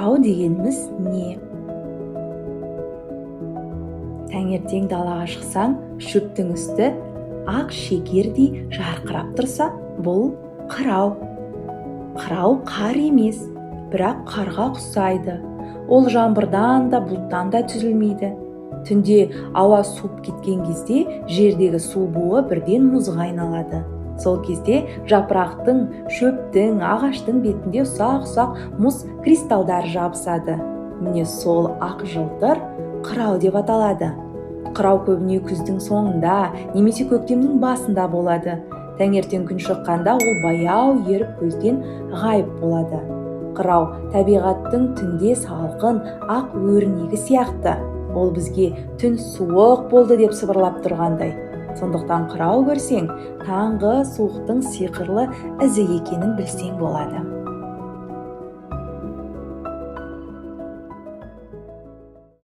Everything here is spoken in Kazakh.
Қырау дегеніміз не? Таңертең далаға шықсаң, шөптің үсті ақ шекердей жарқырап тұрса, бұл қырау. Қырау қар емес, бірақ қарға ұқсайды. Ол жаңбырдан да, бұлттан да түзілмейді. Түнде ауа суып кеткен кезде жердегі су буы бірден мұзға айналады. Сол кезде жапырақтың, шөптің, ағаштың бетінде ұсақ-ұсақ мұз кристалдары жабысады. Міне, сол ақ жылтыр қырау деп аталады. Қырау көбіне күздің соңында немесе көктемнің басында болады. Таңертең күн шыққанда ол баяу еріп, көзден ғайып болады. Қырау табиғаттың түнде салқын ақ өрнегі сияқты. Ол бізге түн суық болды деп сыбырлап тұрғандай. Сондықтан қырау көрсең, таңғы суықтың сиқырлы ізі екенін білсең болады.